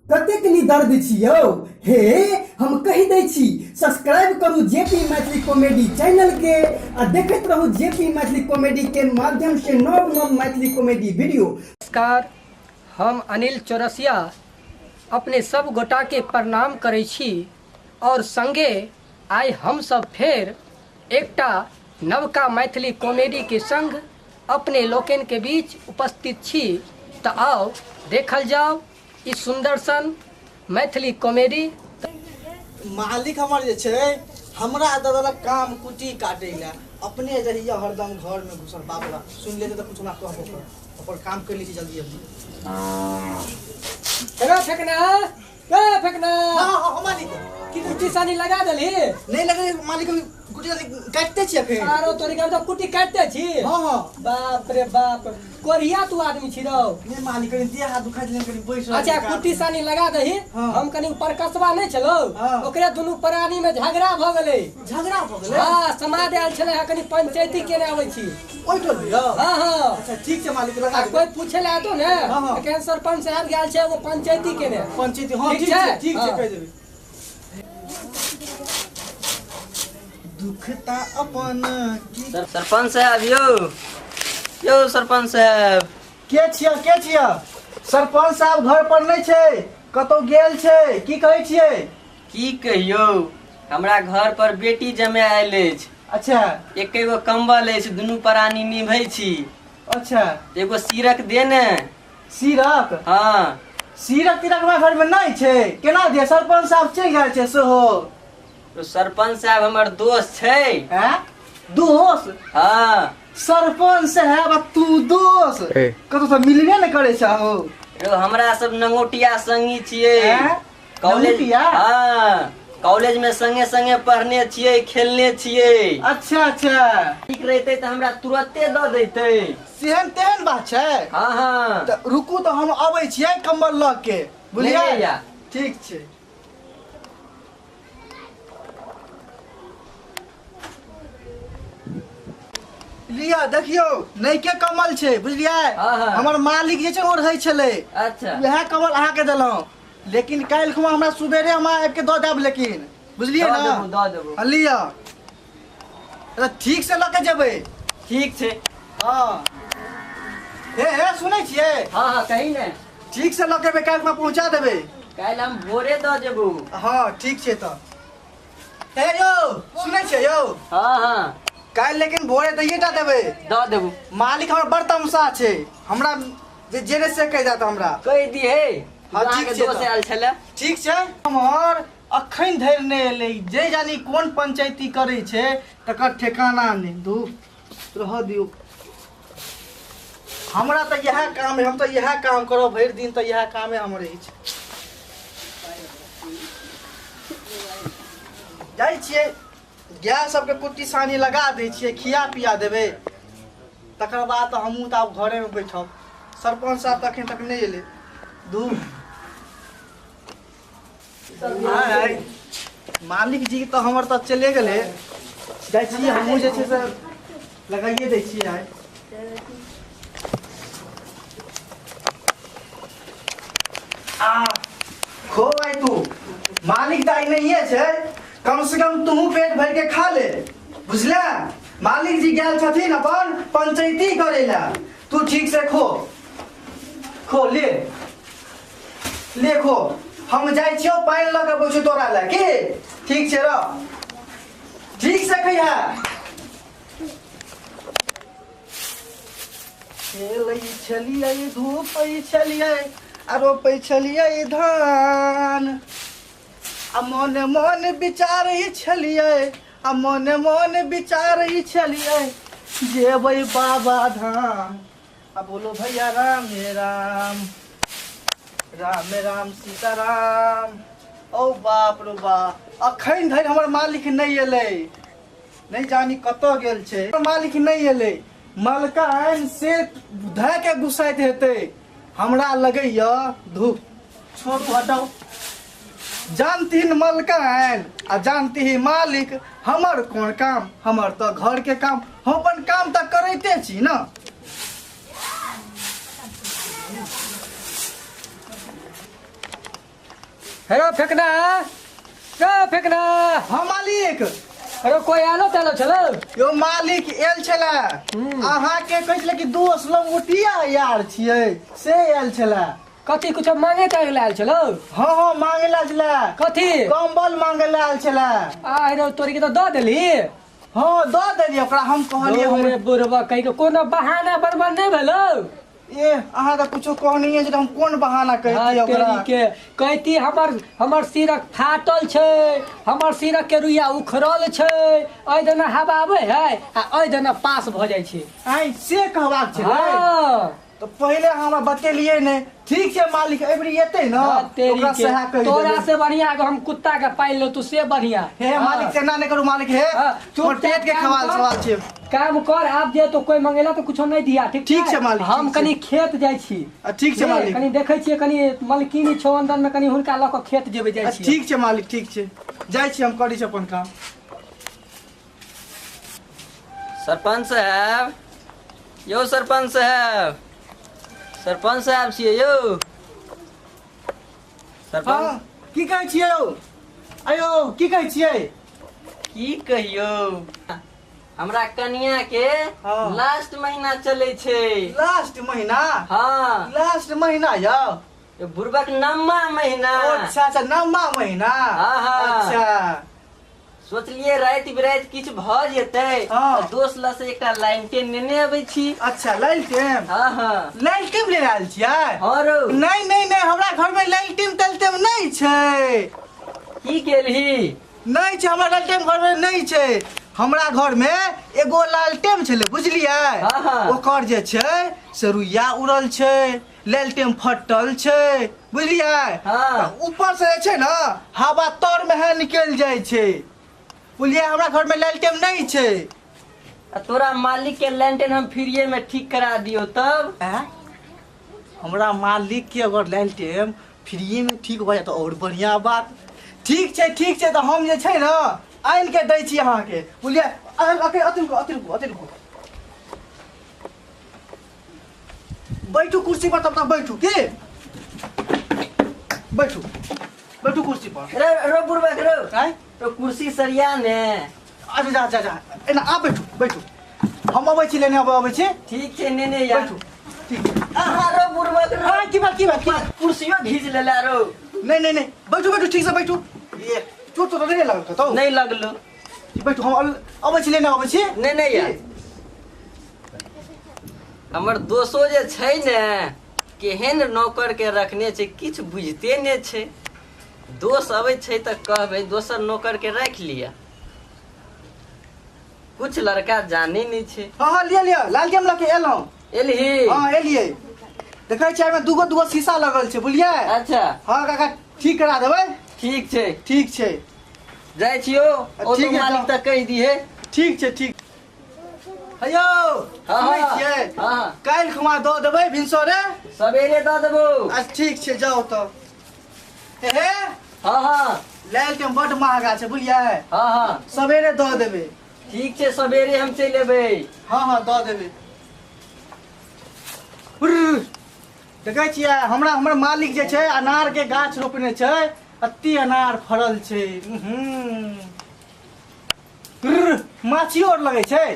कतेक निदर्द छी यौ। हे, हम कहि दै छी, सब्सक्राइब करू जेपी मैथिली कॉमेडी चैनल के आ देखैत रहू जेपी मैथिली कॉमेडी के माध्यम से नव नव मैथिली कॉमेडी वीडियो। नमस्कार, हम अनिल चौरसिया अपने सब गोटा के प्रणाम करै छी और संगे आइ हम सब फेर एकटा नवका मैथिली कॉमेडी के संग अपने लोकनि के बीच उपस्थित छी। तऽ आउ देखल जाउ ई सुन्दर सन मैथिली कॉमेडी। मालिक हमर जे छै हमरा दऽ देलक काम कुट्टी काटै लए, अपने रहिए हरदम घरमे घुसल। बाप रे, सुनि लेतै तऽ कुछ हमरा कहबो कर। अपन काम कर लै छी जल्दी जल्दी। हेलो फेकना, ए फेकना। हाँ हाँ हाँ मालिक, की कुट्टी सानी लगा देलही? नहीं लगे मालिक, अभी कुट्टी सानी काटते छियै अखन। आरो तोरी गाम तऽ कुट्टी काटते छी? हाँ हाँ। बाप रे बाप, कोरिया तू आदमी छी रौ। नहीं मालिक, कनी देह हाथ दुखाइ छलै, कनी बैस रहल अच्छा छी। कुट्टी सानी लगा दही। हाँ। हम कनी परकसवा नहि छलौ, हाँ। ओकरे दुनू प्राणी में झगड़ा भऽ गेलै। झगड़ा भऽ गेलै? हाँ, समाज आयल छलै, कनी पंचायती केने आबै छी। ओहि टोल में यौ? हाँ हाँ। अच्छा ठीक छै मालिक, लगा आ देबै। कोई पूछे ला एतो ने, हाँ, हाँ। तऽ केहन सरपंच साहब गेल छै एगो पंचायती केने। पंचायती, हाँ। ठीक ठीक छै? छै, ठीक छै। हाँ। कहि देबै। दुखता अपन की सरपंच साहब यौ, यौ सरपंच साहब। के छियै, के छियै? सरपंच साहब घर पर नहि छै, कतौ गेल छै। की कहै छियै? की कहियौ, हमरा घर पर बेटी जमे आयल अछि। अच्छा। एके गो कंबल अछि, दुनू प्राणी निभै छी। अच्छा। एगो सीरक दे ने। सीरक? हाँ। सीरक तीरक हमरा घर में नहीं छै, केना दिया? सरपंच साहब चलि गेल छै सेहो। तो सरपंच साहब हमर दोस्त छै। हैं, दोस्त? हाँ। सरपंच साहब आ तू दोस्त? कतौ तऽ मिलबे ने करै छै हो। यौ, हमरा सब नंगोटिया संगी छियै। हैं? कॉलेज नंगोटिया? हाँ, कॉलेज में संगे संगे पढ़ने छियै, खेलने छियै। अच्छा अच्छा। ठीक रहते तऽ हमरा तुरते दऽ देते। सेहन तेहन बात छै? हाँ हाँ। तऽ रुकू तऽ हम अबै छियै कम्बल लऽ के, बुझलियै? नहि या। ठीक छै। लिअ, देखियौ, नैके कम्बल छै, बुझलियै? हाँ, हाँ। हमर मालिक जे छै ओ रहै छलै। अच्छा। वएह कम्बल अहाँके देलहुँ, लेकिन काल्हि खुमा हमरा सुबेरे हम आबि के दऽ देब, लेकिन बुझलियै दऽ ने? देबो, दऽ देबो। हाँ, लिअ, तऽ ठीक से लऽ के जेबै। ठीक छै। हाँ, हे हे, सुनै छियै? हाँ हाँ, कही ने। ठीक से लऽ के एबै, काल्हि खुमा पहुँचा देबै। काल्हि हम भोरे दऽ जेबो। हाँ ठीक छै। तऽ हे यौ, सुनै छियै यौ? हाँ हाँ। काल्हि लेकिन भोरे दैये टा देबै। दऽ देबो। मालिक हमर बड़ तमसा छै, हमरा जे जे से कहि देत हमरा। कहि दिहे। हाँ, ठीक अहाँके छै दोस्त तऽ। आयल छलै। ठीक छै। हमर अखन धरि नहि एलै, जे जानी कोन पंचायती करै छै तकर ठेकाना नहि। धू, रहऽ दियौ, हमरा तऽ इएह काम है, हम तऽ इएह काम करब भरि दिन, तऽ इएह कामे हमर अछि। जाइ छियै, गाय सबके कुट्टी सानी लगा दै छियै, खिया पिया देबै, तकर बाद तऽ हमहूँ तऽ आब घरेमे बैठब। सरपंच साहब तऽ अखन तक नहि एलै। धू, आय, मालिक जी तऽ हमर तऽ चले गेलै। जाइ छियै हमहूँ, जे छै से लगाइए दै छियै आइ। आ खो भाई तू, मालिक तऽ आइ नहिए छै, कम से कम तू पेट भर के खा ले, बुझले? मालिक जी गेल छथिन अपन पंचायती करे ला, तू ठीक से खो, खो, ले ले खो। हम जाइ छियौ, पानि लऽ के बैसू तोरा लए की। ठीक छै, रह, ठीक से खैहा। खेलै छलियै, धूपै छलियै आ रोपै छलियै धान, आ मोने मोन विचारै छलियै, आ मोने मोन विचारै छलियै जेबै बाबा धाम। आ बोलो भैया राम हे राम, राम राम सीताराम। ओ बाप रो बाप, अखन धरि हमर मालिक नहि एलै, नहि जानी कतऽ गेल छै। हमर मालिक नहि एलै, मलकान से धए के गुस्साइत हेतै हमरा लगैया। धूप, छोड़ू, हटाउ। जानती मलकान आ जानती ही मालिक, हमर कोन काम? हमर तऽ घर के काम, हम अपन काम तऽ करैते छी ने। हेरो फेकना, रे फेकना। हाँ मालिक। अरे कोई आलो तालो छलो? यो मालिक एल छला। अहाँ के कहै छलै कि दोस्त लंगोटिया यार छियै से एल छला। कथी कुछ मांगे तांगे लायल छलो? हाँ हाँ मांगे लायल छला। कथी? कंबल मांगे लायल छला। आ हेरो तोरी के तो दऽ देली। हाँ दऽ देली ओकरा, हम कहलियै हम। रे बुढ़बा कहि के कोनो बहाना बनबा नहि भेलो। ए अहाँ तऽ कुछो कहनिये जे हम कोन बहाना कहितियै ओकरा। तेरी के कहती हमर हमर सिरक फाटल छै, हमर सिरक के रुइया उखड़ल छै, एहि दना हवा आबै है आ एहि दना पास भऽ जाइ छै। आइ से कहबाक छलै? हाँ। तऽ पहिले हमरा बतेलियै नहि। ठीक छै मालिक, एबरी एतै ने हाँ, तेरी ओकरा के सएह कहि तोरा देबै। से बढ़िया अगर हम कुत्ता के पालि लो तू से बढ़िया। हे हाँ। मालिक से ना नहि करू मालिक, हे हाँ, हमर पेट के काम खवाल कर। सवाल छै। काम कर, आब जे तो कोई मंगेला तो कुछो नहीं दिया। ठीक ठीक छै मालिक, हम ठीक छै। कनी खेत जाइ छी। आ, ठीक छै मालिक। कनी देखै छियै, कनी मलकिनी छौ अंदर में, कनी हुनका लऽ कऽ खेत जेबै जाइ आ, छियै। ठीक छै मालिक, ठीक छै, जाइ छी हम, करै छी अपन काम। सरपंच साहब यौ, सरपंच साहब, सरपंच साहब छियै यौ सरपंच? हाँ, की कहै छियै यौ? अयो की कहै छियै? की कहियौ, हमरा कनिया के हाँ। लास्ट महीना चलै छै। लास्ट महीना? हाँ। लास्ट महीना यौ? ये बुढ़बक नम्मा महीना। अच्छा अच्छा, नम्मा महीना। हाँ, हाँ। अच्छा। सोचलिए राति बिराति किछु भऽ जेतै हाँ। तऽ दोस्त लग से एकटा लाइन के नेने अबै छी। अच्छा लाइन टेम? हाँ हाँ। लाइन टेम लेने आयल छियै? हाँ रौ। नहीं नहीं नहीं, हमरा घर में लाइन टेम तेल टेम नहीं छै। की केलही? नहीं छै, हमरा लालटेम घर में नहीं छै। हमरा घर में एगो लालटेम छलै बुझलियै? हाँ, हाँ। ओकर जे छै से रुइया उड़ल छै, लालटेम फटल छै बुझलियै? हाँ। तऽ ऊपर से जे छै ने हवा तर में है निकलि जाइ छै बुझलियै? हमरा घर में लालटेम नहीं छै। आ तोरा मालिक के लालटेन हम फ्रीए में ठीक करा दियौ तब? आँय? हमरा मालिक के अगर लालटेम फ्रीए में ठीक भऽ जाय तऽ आओर बढ़िआँ बात। ठीक छै ठीक छै, तऽ हम जे छै ने आनि के दै छी अहाँके बुझलियै? अति रुकू, अति रुकू, अति रुकू, बैठू कुर्सी पर, तब तक बैठू के बैठू, बैठू कुर्सी पर। रो रो बुढ़बा रो। आँय? तो कुर्सी सरिया ने। अच्छा जा जा जा, एना आ बैठू बैठू, हम अबै छी लेने, अबै छी। ठीक छै नेने या। बैठू, ठीक छै। अहाँ रो बुढ़बा रो। हाँ, की बात की बात की बात? कुर्सियो घीच लेला रो। नहीं नहीं नहीं, बैठू बैठू, ठीक से बैठू। ये चोट तो नहीं लगल कतौ? नहीं लगलो। बैठू, हम अबै छी लेने, अबै छी। नहीं नहीं यार, हमर दोसो जे छै ने केहन नौकर के रखने छै, किछु बुझिते ने छै। दोस अबै छै तऽ कहबै दोसर नौकर के राखि लिअ, कुछ लड़का जाने नहीं छै। हाँ हाँ लिअ लिअ, लालटेम लऽ के एलहुँ। एलही? हाँ एलियै। देखै छियै एहिमे दूगो दूगो शीशा लगल छै बुझलियै? अच्छा। हाँ काका ठीक करा देबै। ठीक छै। ठीक छै। जाइ छियौ, ओ ठीक तो है, मालिक जाओ। तऽ कहि दिहे। ठीक छै ठीक। हेयौ हाँ, सुनै हाँ, छियै? हाँ। काल्हि खुमा दऽ देबै भिनसरे? सवेरे दऽ देबौ। अच्छा ठीक छै, जाउ तऽ। हे हे। हाँ हाँ। लालटेम बड्ड महगा छै बुझलियै? हाँ हाँ। सवेरे दऽ देबै। ठीक छै, सवेरे हम चलि एबै। हाँ हाँ दऽ देबै। देखै छियै हमरा हमर मालिक जे छै अनार के गाछ रोपने छै, अति अनार फड़ल छै। माछियो आर लगै छै।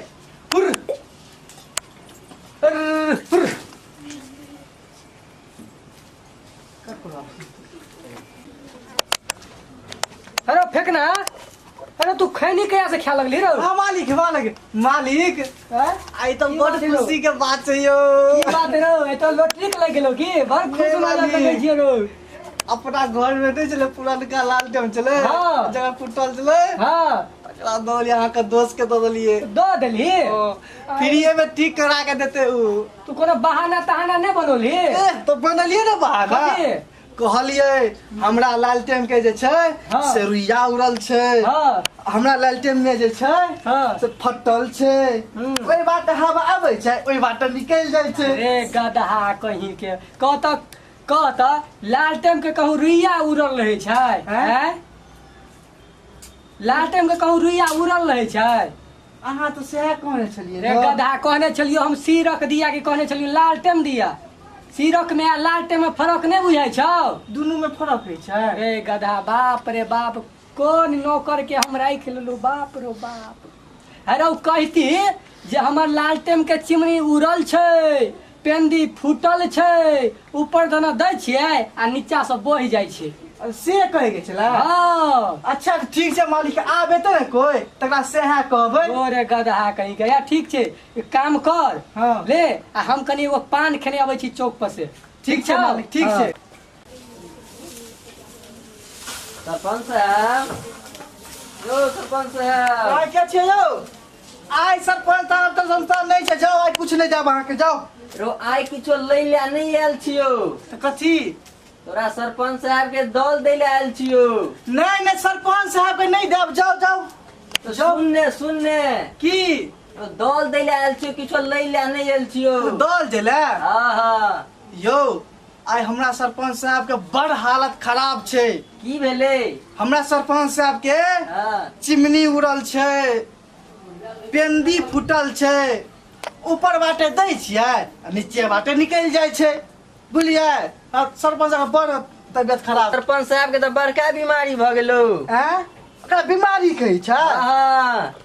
अरे फेकना, अरे तू खैनी कहिया से खाए लगली रो? हाँ मालिक, मालिक, मालिक। हैं? आई तो की बड़ बात है खुशी के बात छै यौ। की बात रो, ए तो लॉटरी के लग गेलो की? बड़ खुश नहीं होना मालिक। लगै छियै रो। अपना घर में नहीं छलै, पुरनका लालटेन छलै। हाँ। जगह फुटल छलै। हाँ। तकरा दऽ देलियै, अहाँके दोस्त के दऽ देलियै। दऽ देलही? फ्रीए में ठीक करा के देते उ। तू कोनो बहाना तहाना नहि बनौलही? ए, तो बनलियै ने बहाना। कथी? कहलियै हमरा लालटेन के जे छै हाँ। से रुइया उड़ल छै। हाँ। हमरा लालटेन में जे छै हाँ। से फटल छै। ओहि बाटे हवा आबै छै, ओहि बाटे निकलि जाइ छै। रे गदहा कहीं के, कह तऽ लालटेन के कहूँ रुइया उड़ल रहै छै? हैं? हैं? लालटेन के कहूँ रुइया उड़ल रहै छै? अहाँ तऽ सएह कहने छलियै रे ने। गदहा, कहने छलियौ हम सिरक दिया कि कहने छलियौ लालटेन दिया? सीरक में आ लालटेन में फरक नहीं बुझाइ छौ? दुनू में फरक होइ छै। रे गधा, बाप रे बाप, कोन नौकर के हम राखि लेलू, बाप रो बाप। अरे कहती जे हमर लालटेन के चिमनी उड़ल छै, पेंदी फूटल छै, ऊपर दना दै छियै आ नीचा से बहि जाइ छै। से कहे के छला? हाँ। अच्छा ठीक छै मालिक, आब एतै ने कोई तकरा सेहा कहबै। ओ रे गधा कहीं के, या ठीक छै, एक काम कर। हाँ। ले आ हम कनी एगो पान खेने अबै छी चौक पर से। ठीक छै मालिक, ठीक छै। सरपंच साहब, यो सरपंच साहब। आइ के छियै यौ? आइ सरपंच साहब तऽ संस्था नहि छै, जाउ आइ कुछ नहि जाब अहाँके, जाउ। रो आइ किछो लै ले नहि आयल छियौ। तऽ कथी? तोरा सरपंच साहब के दौल दै ले आयल छियौ। नहि नहि, सरपंच साहब के नहि देब, जाउ जाउ। तो सुन ने, सुन ने। की? दौल दै ले आयल छियौ, किछो लै ले नहि आयल छियौ। दौल दै ले? हाँ हाँ। यौ आइ हमरा सरपंच साहब के बड़ हालत खराब छै। की भेलै? हमरा सरपंच साहब के चिमनी उड़ल छै, पेंदी फूटल छै, ऊपर बाटे दै छियै आ नीचे बाटे निकलि जाइ छै, बुझलियै? आ सरपंच साहब के बड़ तबियत खराब। सरपंच साहब के तऽ बड़का बीमारी भऽ गेलौ। आँय? ओकरा बीमारी कहै छै? हाँ।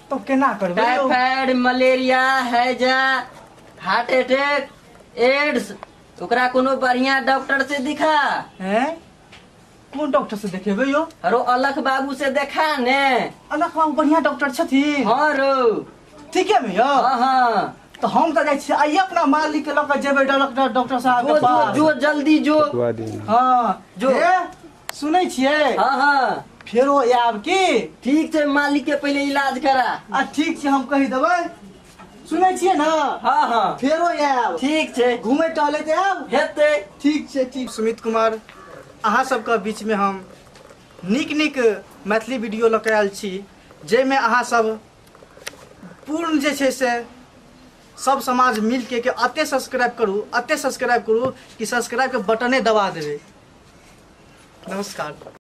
तब केना करबै यौ? टाइफाइड, मलेरिया, हैजा, हार्ट अटैक, एड्स, ओकरा कोनो बढ़िया डॉक्टर से दिखा। हैं? कोन डॉक्टर से देखेबै यौ? रो अलख बाबू से देखा ने। अलख बाबू बढ़िया डॉक्टर छथिन? हाँ रो। ठीके में यौ? हाँ हाँ। तो हम तो जाइ छियै आइए अपना मालिक के लऽ कऽ जेबै डॉक्टर डॉक्टर साहब जो के जो पास। जो जल्दी जो। हाँ जो। हे, सुनै छियै? हाँ हाँ। फेरो आयब की? ठीक छै, मालिक के पहिले इलाज करा। आ ठीक छै, हम कहि देबै। सुनै छियै ने? हाँ हाँ। फेरो आयब। ठीक छै। घुमै टहलैत आयब? हेतै। ठीक छै, ठीक। सुमित कुमार अहाँ सबके बीचमे हम नीक नीक मैथिली वीडियो लऽ कऽ आयल छी, जाहिमे अहाँ सब पूर्ण जे छै से सब समाज मिलके के अते सब्सक्राइब करू, अते सब्सक्राइब करू कि सब्सक्राइब के बटने दबा देबै। नमस्कार।